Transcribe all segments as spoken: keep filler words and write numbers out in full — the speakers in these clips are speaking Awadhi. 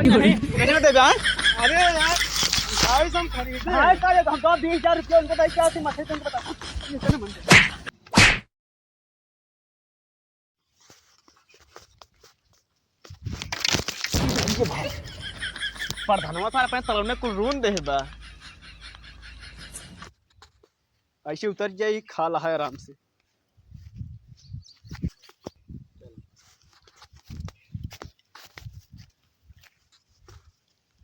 नहीं, नहीं देबे, हाँ? अरे यार, भाई, हम खरीदे। भाई, का ये हम तो बीस हजार रुपया उनको दे के आते, मछली तुमको बता। ये भाई, प्रधानवा सारे अपने तलौने कुल रूंद देहे बा। ऐसे उतर जाई, खा ला है आराम से।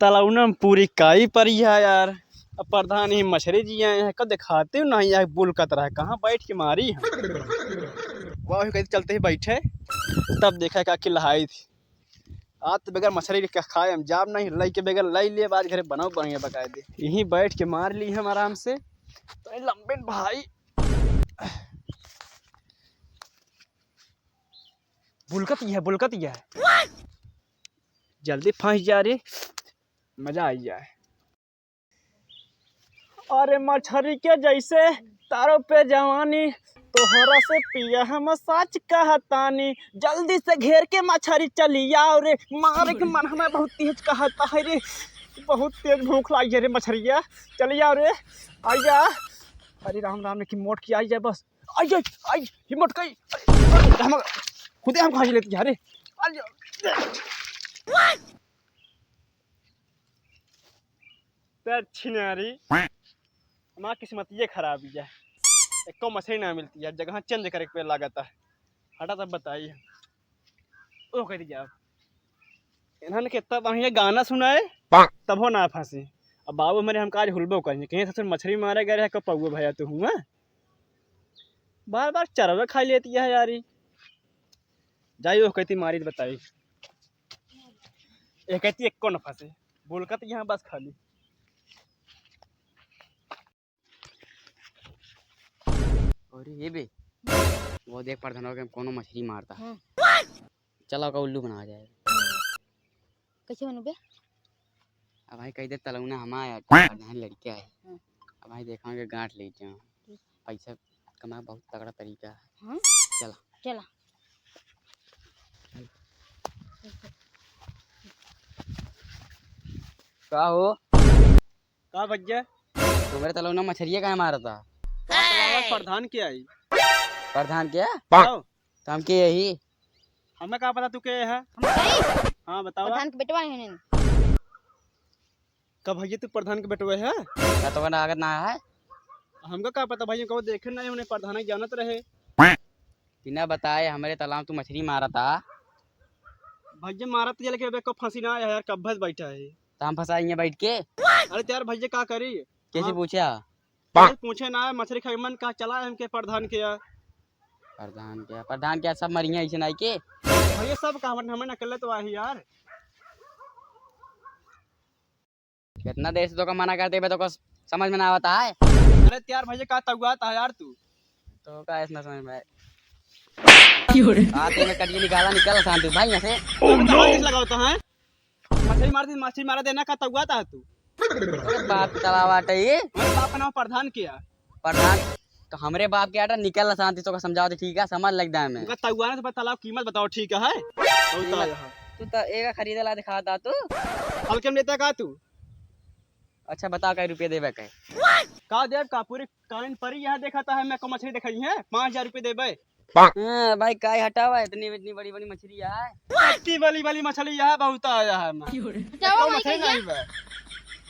तलौना में पूरी काई परी है यार। अब प्रधान ही मछरी जियाए हैं, कब दिखाते हो नहीं, यहाँ बुलकत रहा, कहाँ बैठ के मारी है। वाह, कहीं चलते ही बैठे, तब देखा का कि लहाई थी। आज तो बगैर मछरी के खाए हम जाब नहीं, लई के बगैर लई लिए, आज घरे बनाओ बढ़िया बकायदे। यहीं बैठ के मार ली हम आराम से। तो ये लंबे भाई, बुलकत ही है, बुलकत ही है। जल्दी फंस जा रे, मजा आई जाए। अरे मछरी के जैसे तारो पे जवानी, तोहरा से पिया हम साच कहतानी। जल्दी से घेर के मछरी चली आओ रे, मारे के मन हमें बहुत तेज कहता है रे, बहुत तेज भूख लागी है रे मछरिया। चली आओ रे, आइया। अरे राम राम, लेकिन मोट की आई जाए बस। आई, आई, आई, हिम्मत कई। अरे, हम, खुदे हम खा लेती है रे। अरे, तेरे छिनारी, हमार किस्मतिये खराब है। एको मछली ना मिलती है, जगह change करे के लागत है। हटा तब बताई। ओ कह दिया। इन्हन के इतना बढ़िया गाना सुनाए, तबो ना फंसी। अब बाबू हमारे हमका आज हुलबो करेंगे, कहीं ससुर मछली मारे गए रहे, कब पौवे भैया तू हुआ? बार बार चरवे खाई लेती है यारी। जाई ओ कहती मारी तो बताई। एक कहती एको न फंसे, बोलका तो यहाँ बस खाली। अरे ये बे, वो देख प्रधानवा के कोनो मछली मारता। हाँ। चला ओका उल्लू बना जाए। कैसे बनू बे? अब भाई कह दे तलौना हमार है, प्रधान लड़का है। हाँ। अब भाई देखांगे गांठ ले जाओ। ठीक। पैसा कमाए बहुत तगड़ा तरीका है। हाँ? चला। चला। का हो? का भैया? तुम्हारे तलौना मछरिया काहे मारता? का तलौना प्रधान के आई? प्रधान के? आओ। तो हम के यही? हमें का पता तू के है? हम बताई? हाँ, बतावा। प्रधान के बेटवा है नीन। का भैया तू प्रधान के बेटवा है? का तो लागत ना है? हमका का पता भैया, कबो देखे नहीं, उन्हें प्रधान के जानत रहे। बिना बताए हमरे तालाब तू मछली मारता। भैया मारत ये लेके अबे को फंसी ना आया यार, कब्बे से बैठा है। तो हम फंसाएंगे बैठ के? अरे तो यार भैया का करी? कैसे हाँ। पूछा? अरे पूछे ना है, मछली खाए मन का चला है हमके प्रधान के यार। प्रधान के, प्रधान के सब मरिया ऐसे नहीं के? भैया सब कहावत हमें ना कर ले तो आही यार। कितना देर से तोका मना करते बे, तोका समझ में ना आवता है? अरे तो यार भैया का तगुआत है यार तू? तो का ऐसा समझ में आए? क्यों रे? आते में कटिए निकाला, निकल शांति भाई यहाँ से। Oh, no! लगावता है? मछली मार दी, मछली मारा देना का तगुआत है तू? अरे बाप के तलावा आटे ये। अरे बाप का नाम प्रधान किया। प्रधान तो हमरे बाप के आटा निकल शांति, तोका समझाओ तो ठीक है, समझ लगता है मैं। उनका तगुआना से तालाब कीमत बताओ ठीक है? बहुत कीमत? आया है। तू तो एगा खरीदे ला दिखाता तू। हल्के में लेता का तू? अच्छा बता, कई रुपये देवे के? का देव का पूरी कान परी यहाँ देखा था, मैं को मछली दिखाई है, पाँच हजार रुपये देवे। हाँ, भाई, काई हटावा, इतनी, इतनी बड़ी, बड़ी मछली है। इतनी बड़ी, बड़ी मछली है, बहुत आया है मैं। क्यों रे? एक मछली नहीं बा।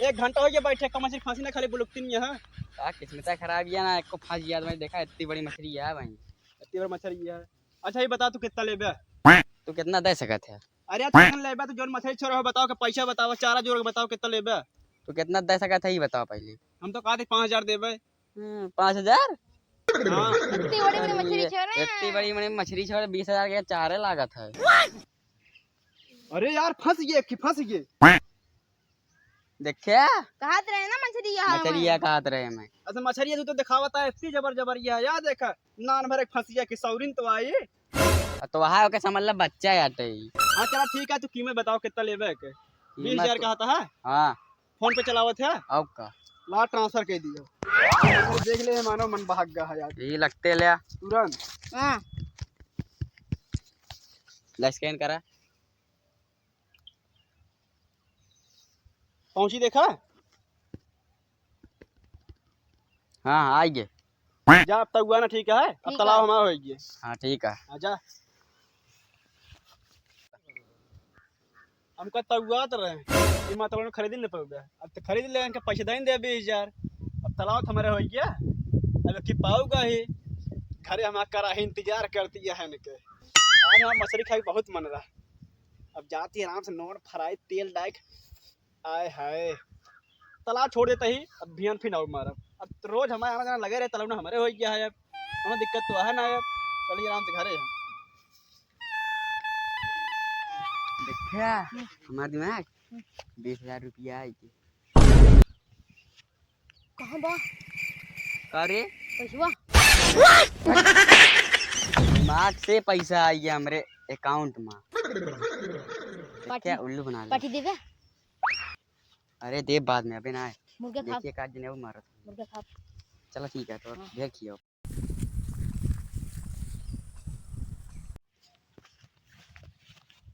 एक घंटा हो गया बैठे, एक मछली फांसी ना खाली बुलकती नहीं है। का किस्मत खराब है ना, एक को फांस गया तो मैं देखा, इतनी बड़ी मछली है भाई। इतनी बड़ी मछली है। अच्छा, ये बता, तू कितना लेबे? तू कितना दे सकत है? अरे, तू कितना लेबे? तू जोन मछली छोड़ा हो, बताओ के पैसा बताओ, चारा जोड़ के बताओ, कितना लेबे? तू कितना दे सकत है, ये बताओ पहले। हम तो कहा थे पाँच हजार देबे। हम्म, पाँच हजार? हाँ। इतनी बड़ी बड़ी मछली अरे, छोड़े। इतनी बड़ी बड़ी मछली छोड़े, बीस हजार के चारे लागत है। अरे यार, फंस गए, कि फंस गए। देखे? कहत रहे ना मछरिया है मछरिया वहीं। कहत रहे मैं। अच्छा, मछरिया तू तो दिखावता है, इतनी जबर जबर ये है। यार देख, नान भर एक फंसिया की सौरिन तो आई। आ, तो वहाँ ओके समझ ला बच्चा है आटे ही। हाँ, चला ठीक है, तू कीमत बताओ कितना लेबे के? कीमत बीस हजार तो कहता है? हाँ। फोन पे चलावत है? अब का? ला transfer कर दियो। देख ले, मानो मन बहक गया है यार। ये लगते ले आ। तुरंत। हाँ। ला scan करा। पहुँची देखा। हाँ, हाँ, आइगे। जा, अब तउआ ना, ठीक है? अब ठीक तालाब है। हमारा होइगे। हाँ, ठीक है। हाँ, जा। हमका तउआत रहे, ई मतलब खरीद न पउबे। अब तो खरीद ले, इनका पैसा दे दे बीस हजार। अब तालाब तो हमारे होइगे। अब की पाउगा ही, घरे हमारा कराही इंतजार करती है इनके। आज हमारा मछली खाए के बहुत मन रहा। अब जाती आराम से नोट फ्राई तेल डाइक। आय हाय, तालाब छोड़ देता ही, अब भियान फिर आउर मारब। अब तो रोज हमारे आना जाना लगे रहे, तालाब ना हमारे होइगे है। अब हमें दिक्कत तो है ना अब। चलिए आराम से घरे हम। देखा, हमार दिमाग, बीस हजार रुपया आइगे। कहाँ बा? का रे? पैसवा? दिमाग से पैसा आइगे हमरे account मा। पार्टी, क्या उल्लू बना ले। पार्टी देबे? अरे देब बाद में, अबे ना है। मुर्गा खाब। देखिए का दिन है वो मारत। मुर्गा खाब। चला ठीक है, तो हाँ। देखियो।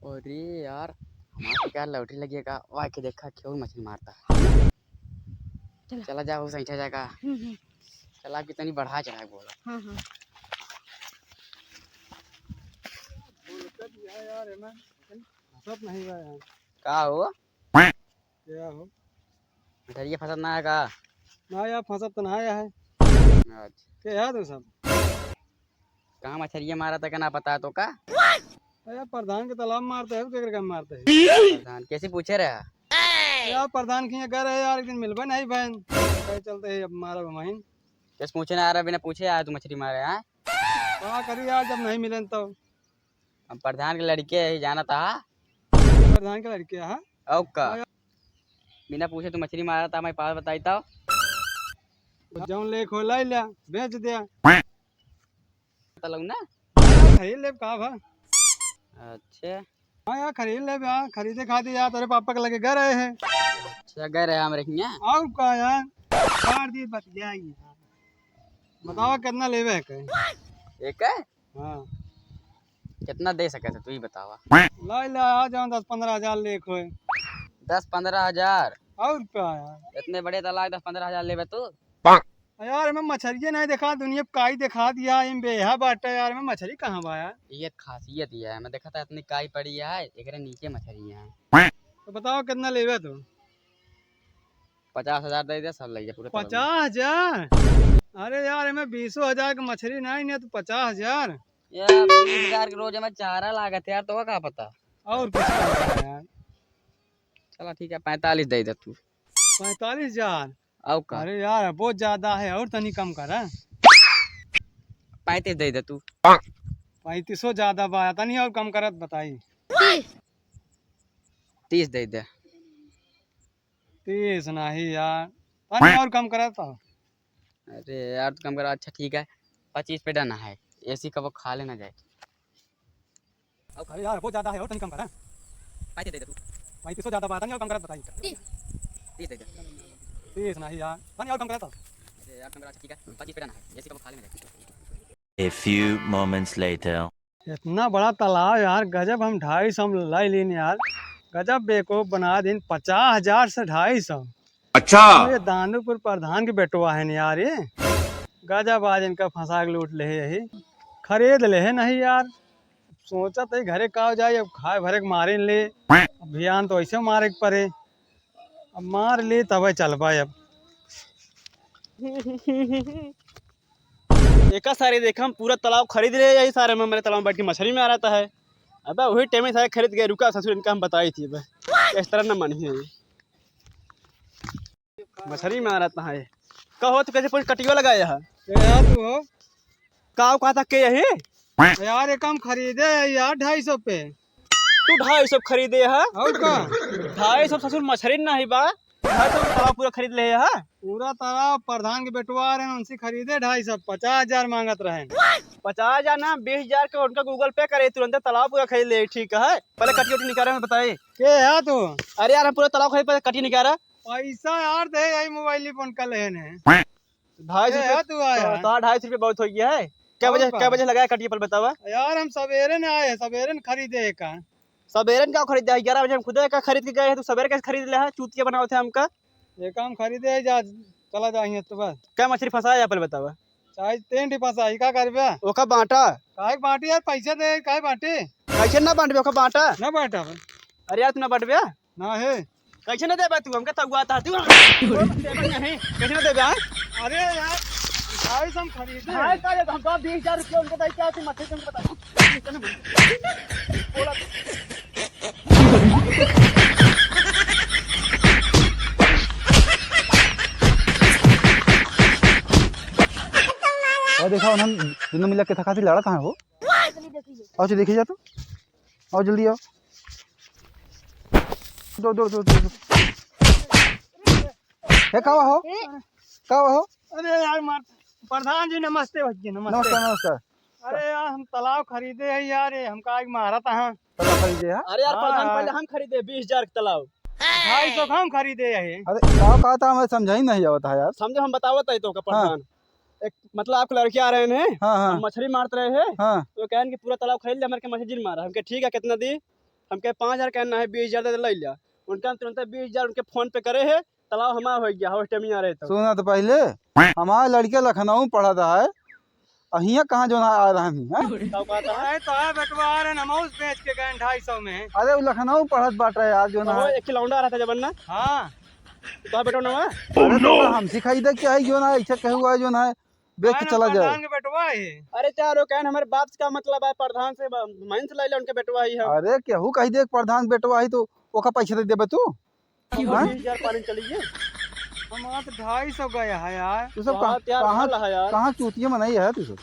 अरे यार, हमार तो क्या lottery लगिए का, वाह के देखा क्यों मछली मारता। चला। चला जा, वो सैठा जाएगा। हम्म, हम्म। चला कितनी बढ़ा चढ़ा के बोला। हाँ, हाँ। बोलता भी है यार, है ना? फंसत नहीं बा यार। का हो? क्या हो? मछरिया फंसत ना है का? ना यार, फंसत तो ना है। अच्छा। के है तू सब? कहाँ मछरिया मारा था, का ना पता है तो का? अरे प्रधान के तालाब मारते है, केकरे का मारते है? प्रधान कैसे पूछे रहा? यार प्रधान के यहाँ गए रहे यार, एक दिन मिलबे नहीं बहन, कहे चलते है अब मारा बहिन। कैसे पूछे ना आ रहा, बिना पूछे आया तू मछली मारे, हाँ? का करी यार, जब नहीं मिलन तो। हम प्रधान के लड़के ही जाना था। प्रधान के लड़के, हाँ? और का? हाँ यार। बिना पूछे तू मछली मारा था, हमारे पास बताई तो। जौन लेख हो लाई लिया, बेच दिया। तलऊ ना? खरीद लेब का भा? अच्छा। हाँ यार, खरीद लेब यार, खरीदे खातिर यार, तेरे पापा के लगे गए रहे हैं। अच्छा, गए रहे हमरे हियाँ? और का यार, मार दी बतिया ही यार। बतावा कितना लेबे है कहीं? एक है? हाँ। कितना दे सके थे, तू ही बतावा। ला, ला, आ जाओ, दस पन्द्रह हजार लेख होए। दस पन्द्रह हजार? और का यार? इतने बड़े तालाब दस पन्द्रह हजार लेबे तू? यार, एमे मछरिये नहीं देखा, दुनिया पे काई देखा दिया, एमे बेहा बाटे यार, एमे मछरी कहाँ बा यार? ये खासियत ये है, मैं देखा था इतनी काई पड़ी है, एकरे नीचे मछरी है। तो बताओ कितना लेबे तू? पचास हजार दे दे, सब ले जा पूरा तालाब। पचास हजार? अरे यार, एमे बीसो हजार के मछरी नहीं ने, तू पचास हजार? यार, बीस हजार के रोज एमे चारा लागत है यार, तो का पता? और कुछ कम कर यार। चला ठीक है, पैंतालीस दे दे तू। पैंतालीस हजार? और का? अरे यार, बहुत ज्यादा है, और तनी कम कर, हाँ? पैंतीस दे दे तू। पैंतीसो ज्यादा बा, तनी और कम करत बताई। तीस। तीस दे दे। तीस नहीं यार, तनी और कम करत हो। अरे यार, तो कम करा, अच्छा ठीक है, पच्चीस पे done है, ऐसी कबो खा लेना जाए। अब खा ले यार, बहुत ज्यादा है, और तनी कम कर, हाँ? पैंतीस दे दे तू। पैंतीसो ज्यादा बा, तनी और कम करत बताई। तीस। तीस दे दे। तीस नहीं यार, तनी और कम करत हो। अरे यार, कम करा, अच्छा ठीक है, पच्चीस पे done है, ऐसी कबो खा लेना जाए। A few moments later. इतना बड़ा तालाब यार, गजब, हम ढाई सौ में लाई लीन यार, गजब बेवकूफ बना दिन, पचास हजार से ढाई सौ। अच्छा। ये दानूपुर प्रधान के बेटवा है न यार, ये गजब आज इनका फंसा के लूट ले यही, खरीद ले है नहीं यार, सोचत है घरे का जाए, अब खाए भरे के मारे ले, अब भियान तो ऐसे मारे के पड़े, अब मार ले तबे चलबा अब। एका सारे देखा, हम पूरा तालाब खरीद ले, यही सारे में मेरे तालाब में बैठ के मछली मारत है। अबे वही टाइम में सारे खरीद गए, रुका ससुर, इनका हम बताई थी। अबे इस तरह न मानी है, मछली मारत है। कहो तो कैसे पूछ कटियो लगाया है? क्या यार तू हो? का कहा था के यही? यार, एक हम खरीदे है यार, ढाई सौ पे। तू ढाई सौ खरीदे है? और का? ढाई सौ ससुर मछली नहीं बा, ढाई सौ में तालाब पूरा खरीद ले है। पूरा तालाब प्रधान के बेटवा रहे, उनसे खरीदे ढाई सौ, पचास हजार मांगत रहे। पचास हजार ना, बीस हजार के उनका Google Pay करे, तुरंत तालाब पूरा खरीद ले, ठीक है? पहले कटियो निकाले में बताई। के है तू? अरे यार, हम पूरा तालाब खरीद, पहले कटियो निकाला। पैसा यार दे, यही मोबाइल फोन कर लेने। ढाई सौ ए, रुपये, तू आया। तो, तो ढाई सौ रुपये बहुत हो गया है। क्या और बजे, का? क्या बजे लगाया कटिया पर बतावा? यार, हम सवेरे ने आए हैं, सवेरे ने खरीदे है का। सबेरे का खरीद है, ग्यारह बजे हम खुदे का खरीद के गए हैं, तू सबेरे कैसे खरीद ले है? चूतिया बनावत है हमका। ये काम खरीदे है, जा, चला जा हियाँ तो बस। क्या मछली फंसाया है, पहले बतावा। चाहे तीन ठी फंसाई, का करबे? ओका बांटा। काहे के बांटी यार, पैसे दे, काहे बांटी? कैसे ना बांटबे, ओका बांटा। ना बांटा बे। अरे यार, तू ना बांटबे? ना है। कैसे ना देबे तू? हमके तगुआ था तू। कैसे ना देबे, हाँ? अरे यार, ढाई सौ हम खरीदे। ढाई सौ, हम तो बीस हजार रुपया उनके दे, क्या तू मत, तुमको बता। बोला। और देखा, उन्हन दुनो मिला के थकाती लड़ा कहाँ हो? और जो देखी जा तो, और जल्दी आओ। दौड़, दौड़, दौड़, दौड़, दौड़। हे, का हुआ हो? का हुआ हो? अरे यार, मार-, प्रधान जी, नमस्ते भैया, नमस्ते। नमस्कार, नमस्कार। अरे यार, हम तालाब खरीदे है यार, ये हमका आज मारा था। तालाब खरीदे है? अरे यार, हाँ, प्रधान, हाँ। पहले हम खरीदे बीस हजार के तालाब। ढाई सौ का हम खरीदे है। अरे, का कहा था, हमें समझा ही नहीं आवत है यार। समझो, हम बतावत है तो का हाँ। प्रधान। एक, मतलब, आपके लड़के आ रहे हैं, हाँ, हाँ। हम मछली मारत रहे हैं, हाँ। तो कहन कि पूरा तालाब खरीद ले, हमारे के मछली जिन मारा। हमके ठीक है, कितना दी? हमके पाँच हजार कहना है, बीस हजार दे, ले लिया। उनका हम तुरंत बीस हजार उनके फोन पे करे है, तालाब हमार हो गया, हवा टेमिया रहे तो। सुना तो पहले, हमारे लड़के लखनऊ पढ़त है, और हियाँ कहाँ जो ना आ रहा है, हाँ? तब कहता है, अरे तो है बेटवा, आ रहे हैं, हम उस बेच के गए ढाई सौ में। अरे वो लखनऊ पढ़त बाटे यार, जो ना तो है। एक खिलौना रहता जबन ना। हाँ। तो है बेटवा ना। अरे तो हमसे खरीदे क्या है, जो ना ऐसे कहे हुआ है, जो ना है, बेच के हाँ, चला जाए। प्रधान के बेटवा है। अरे तो यार, वो कहन हमारे बाप से का मतलब है, प्रधान से ब-, माइन से ले ले, उनके बेटवा ही है। अरे केहू कही दे प्रधान बेटवा ही तो ओका पैसे दे देबे तू? हाँ? बीस हजार पानी चली गई। हमारा तो ढाई सौ गया है यार। तू सब हाँ, कहाँ, यार, कहाँ, भला है यार। कहाँ चूतिया बनाई है तू सब?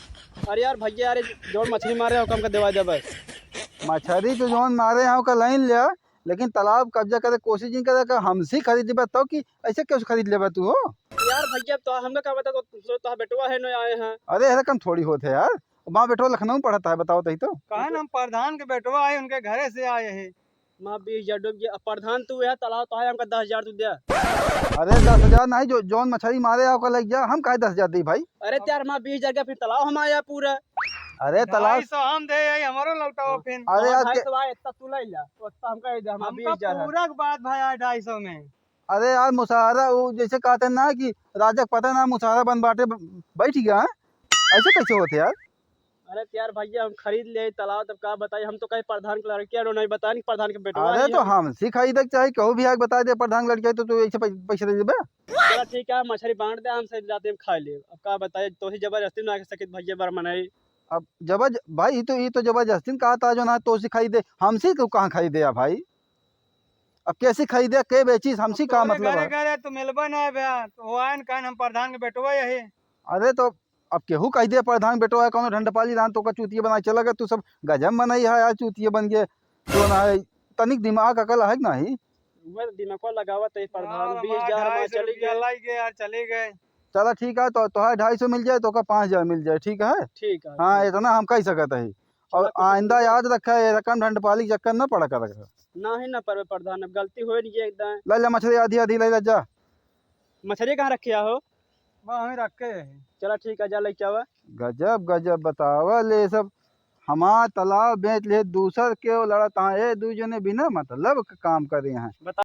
अरे यार भैया, अरे जौन मछली मारे हो, हमका देवा दे बस। मछली तो जौन मारे हो, का लाइन लिया, लेकिन तालाब कब्जा करे कोशिश नहीं करे, का हमसे खरीद लेबा तो कि ऐसे कैसे खरीद लेबा तू हो? यार भैया, तो हमका का बता, तो, तो, तो बेटवा है, नो आए हैं। अरे, ऐसा कम थोड़ी होत है यार, वहाँ बेटवा लखनऊ पढ़ता है, बताओ तही तो। कहा ना, हम प्रधान के बेटवा है, उनके घरे से आए हैं। माँ बीस हजार डूब गया। अब प्रधान तू है, तालाब तो है, हमका दस हजार तू दे। अरे दस हजार नहीं, जो जौन मछली मारे आओ का लग गया, हम काहे दस हजार दी भाई? अरे तो यार, माँ बीस हजार का फिर तालाब हमारा पूरा। अरे तालाब ढाई सौ हम दे, यही हमारो लौटाओ फिर। अरे हाँ, यार ढाई सौ आए, इतना तू ले ला, उतना हमका दे दे, हमारा हमका बीस हजार है। पूरा के बात भाई आए ढाई सौ में। अरे यार मुसहरा, वो जैसे कहते हैं ना कि राजा के पता ना मुसहरा बन बाटे ब-, बैठ गया है, ऐसे कैसे होते यार? अरे तो यार भैया, हम खरीद ले तालाब, तब का बताई, हम तो कहे प्रधान के लड़के हैं, नहीं बताए कि प्रधान के बेटवा अरे ही तो है। हमसे खरीदे के चाहे, कहूँ भी आके बता दे प्रधान के लड़के, तो तू ऐसे पै-, पैसे दे देबे? चला ठीक है, मछली बांट दे, हम से जाते हम खा ले। अब का बताई, तो ही जबरदस्ती ना कर सकित भैया बर मनाई। अब जबर-, भाई, ये तो, ये तो जबरदस्ती कहा था जो ना, तो से खरीदे, हमसे तो कहाँ खरीदे यार भाई? अब कैसे खरीदे, के बेचिस, हमसे अब का तोरे मतलब घरे है? घरे तो मिलबे ना बे, तो वो आयन कहन हम प्रधान के बेटवा यही। अरे तो अब केहू कह दे प्रधान बेटवा है, कौनो ढंडपाली रहन तो का चूतिया बना के चला गया, तू सब गजब मनई है यार, चूतिया बन गए। जो ना है, तनिक दिमाग अकल है कि नहीं? वह दिमागवा लगावत है प्रधान, यार, बीस हजार हमार हमार ढाई सौ चली रुपया गए। लाई गए यार, चली गए। चला ठीक है, तो तोहार ढाई सौ मिल जाए, तो का पाँच हजार मिल जाए, ठीक है? ठीक है, हाँ, ठीक। इतना हम कह सकत है। चला और कुछ आइंदा याद रखा, ये रकम ढंडपाली के चक्कर न पड़ा कर। ना ही ना परवे प्रधान, अब गलती होए नहीं एकदम। ले जा मछली आधी आधी ले ले जा। मछली कहाँ रखे हो? बा, हमें रखे है। चला ठीक है, जा लेके आवा। गजब, गजब बतावा ले सब। हमार तालाब बेच ले, दूसर के लड़त हाँ, ये दू जने बिना मतलब के काम करे हैं। बता।